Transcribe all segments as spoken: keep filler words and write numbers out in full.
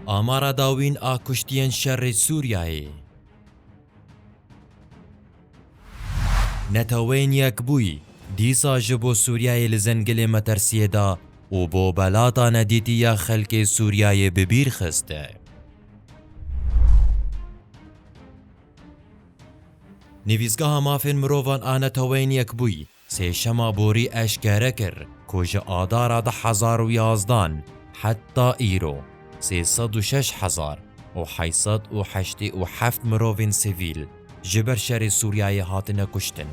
Amara dawîn a kuştiyên şerê Sûriyeyê. Neteweyên Yekbûyî dîsa ji bo Sûriyeyê li zengilê metirsiyê da û bo belata nedîtî ya xelkê Sûriyeyê bi bîr xiste. Nivîsgeha Mafên Mirovan a Neteweyên Yekbûyî sêşema borî eşkere kir ku ji Adara du hezar û yazdan heta îro sê sed û şeş hezar û heyt sed û heştê û heft mirovên sivîl ji ber şerê Sûriyeyê hatine kuştin.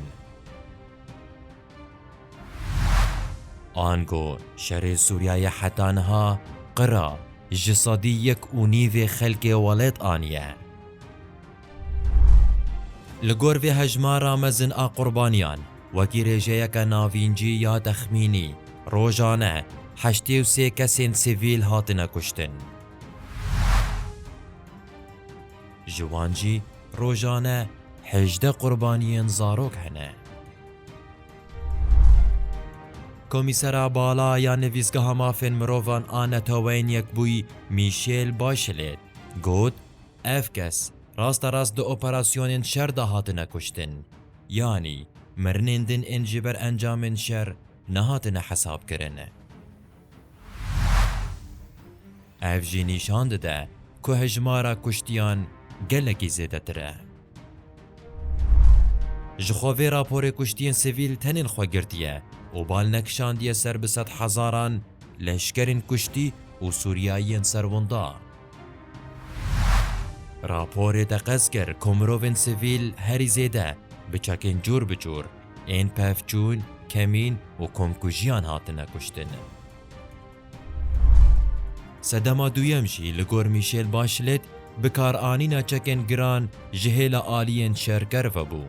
Ango şerê Sûriyeyê heta niha qira ji sedî yek û nîvê xelkê welêt aniye. Li gor vê hejmara mezin a qurbaniyan, wekî rêjeyeke navîncî ya texmînî, rojane heştê û sê kesên sivîl hatine kuştin. Ji wan jî rojane hejdeh qurbaniyên zarok hene. Komîsera Bala ya Nivîsgeha Mafên Mirovan a Neteweyên Yekbûyî Michelle Bachelet got, ev kes rasterast di operasyonên şer de hatine kuştin, yanî mirinên din ên ji ber encamên şer nehatine hesabkirin. Ev jî nîşan dide ku hejmara kuştiyan gelekî zêdetir e. Ji xwe vê raporê kuştiyên sivîl tenên xwe girtiye û bal nekişandiye ser bi sed hezaran leşkerên kuştî û Sûriyayiyên serwinda. Raporê teqez kir ku mirovên sivîl herî zêde bi çekên cûr bi cûr ên pevçûn, kemîn û komkujiyan hatine kuştin. Sedema duyem jî li gor Michelle Bachelet bikaranîna çekên giran ji hêla aliyên şerker vebû.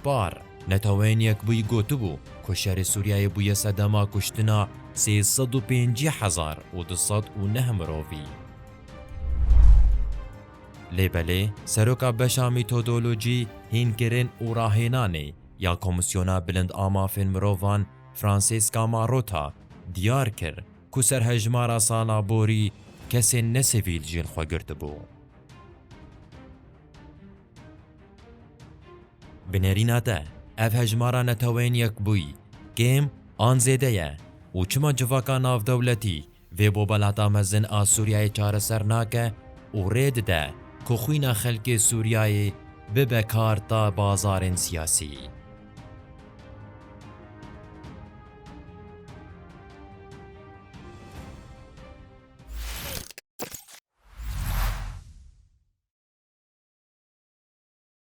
Par, Neteweyên Yekbûyî gotibû ku şerê Sûriyeyê bûye sedema kuştina sê sed û pêncî hezar û du sed û neh mirovî. Lê belê, seroka beşa metodolojî, hînkirin û rahênanê ya Komîsyona Bilind a Mafên Mirovan, Francesca Marotta, diyar kir ku ser hejmara sala borî kesên ne sivîl jî li xwe girtibû. Bi nêrîna te, ev hejmara Neteweyên Yekbûyî kêm an zêde ye û çima civaka navdewletî vê bobelata mezin a Sûriyeyê çareser nake û rê dide ku xwîna xelkê Sûriyeyê bibe karta bazarên siyasî?